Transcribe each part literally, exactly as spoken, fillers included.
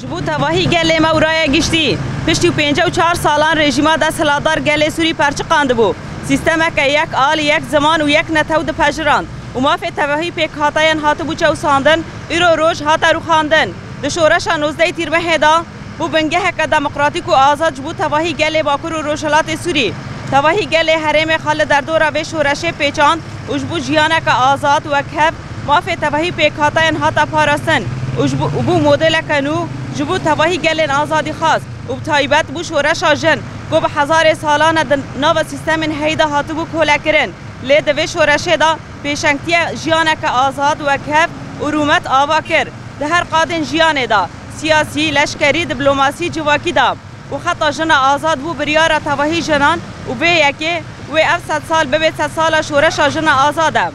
Ji bo tevahî gelê me û raya giştî, piştî pêncî û çar salan rejîma desthilatdar gelê Sûrî perçiqandibû. Sîstemeke yek al, yek ziman û yek netew dipejirand û mafê tevahî pêkhateyên hatibû çewsandin, îro roj hate rûxandin. Di şoreşa nozdehê Tîrmehê de bû bingeheke demokratîk û azad ji bo tevahî gelê Bakur û Rojhilatê Sûrî. Tevahî gelê herêmê xwe li derdora vê şoreşê pêçand û ji bo jiyaneke azad, wekhev, mafê tevahî pêkhateyên hate parastin û ji bo, û bû modeleke nû ji bo tevahî gelên azadîxwaz û bi taybet bû şoreşa jin ku bi hezarê salan e di nava sîstemên heyî de hatibû kolekirin. Lê di vê şoreşê de pêşengtiya jiyaneke azad, wekhev û rûmet ava kir. Di her qadên jiyanê de, siyasî, leşkerî, diplomasî, civakî de û xeta jina azad bû biryara tevahî jinan û vê yekê wê ev sedsal bibe sedsala şoreşa jina azad e.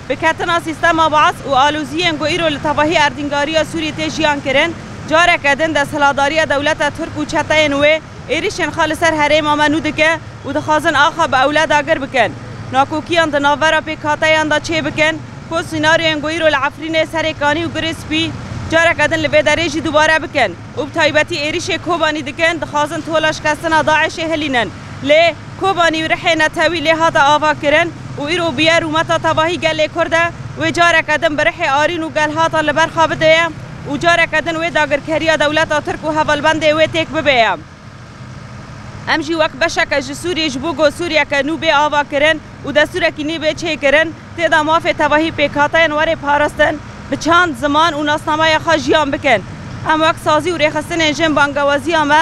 Bi ketina sîstema Baas û aloziyên ku îro li tevahî erdnîgariya Sûrî tê jiyan kirin, careke din desthilatdariya dewleta Tirk û çeteyên wê êrîşên xwe li ser herêma me nû dike û dixwazin axa bi ewle dagir bikin. Nakokiyan di navbera pêkhateyan de çêbikin, ku sînaryoyên ku îro li Efrînê, Serê Kanî û Girê Spî careke din li vê derê jî dubare bikin û bi taybetî êrîşê Kobanî dikin, dixwazin tola şikestina DAIŞê hilînin. Lê Kobanî û rihê netewî lê hate avakirin û îro bûye rûmeta tevahî gelê Kurd e, wê careke din bi rihê arîn û gelhata li ber xwe bideye û careke din wê dagirkeriya dewleta Tirk û hevalbendê wê têk bibêye. Em jî wek beşeke ji Sûriyê ji bo ku Sûriyeke nû bê avakirin û destûrekî nî bê çêkirin, tê de mafê tevahî pêkhateyên were parastin, bi çand, ziman û nasnameya xwe jiyan bikin. Em wek sazî û rêxistinên jin bangewaziya me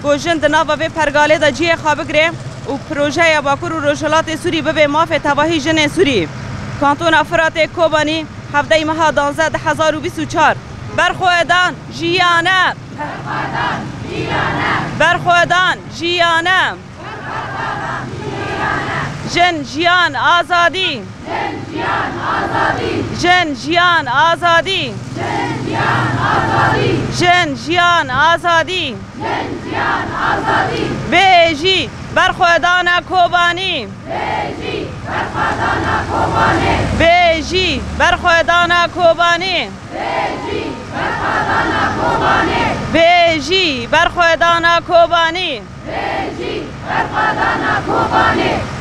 ku jin di nava vê pergalê de cihê xwe bigire û projeya Bakur û Rojhilatê Sûrî bibe mafê tevahî jinên Sûrî. Kantona Firatê, Kobanî, hevdehê meha danzdeh du hezar û bîst û çar. Berxwedan jiyan e! Berxwedan jiyan e! Jin, jiyan, azadî! Jin, jiyan, azadî! Jin, jiyan, azadî! Bê jî berxwedana Kobanî! Bê jî berxwedana Kobanî! Bê jî berxwedana Kobanî! Bê jî berxwedana Kobanî! Bê jî berxwedana Kobanî! Bê jî berxwedana Kobanî!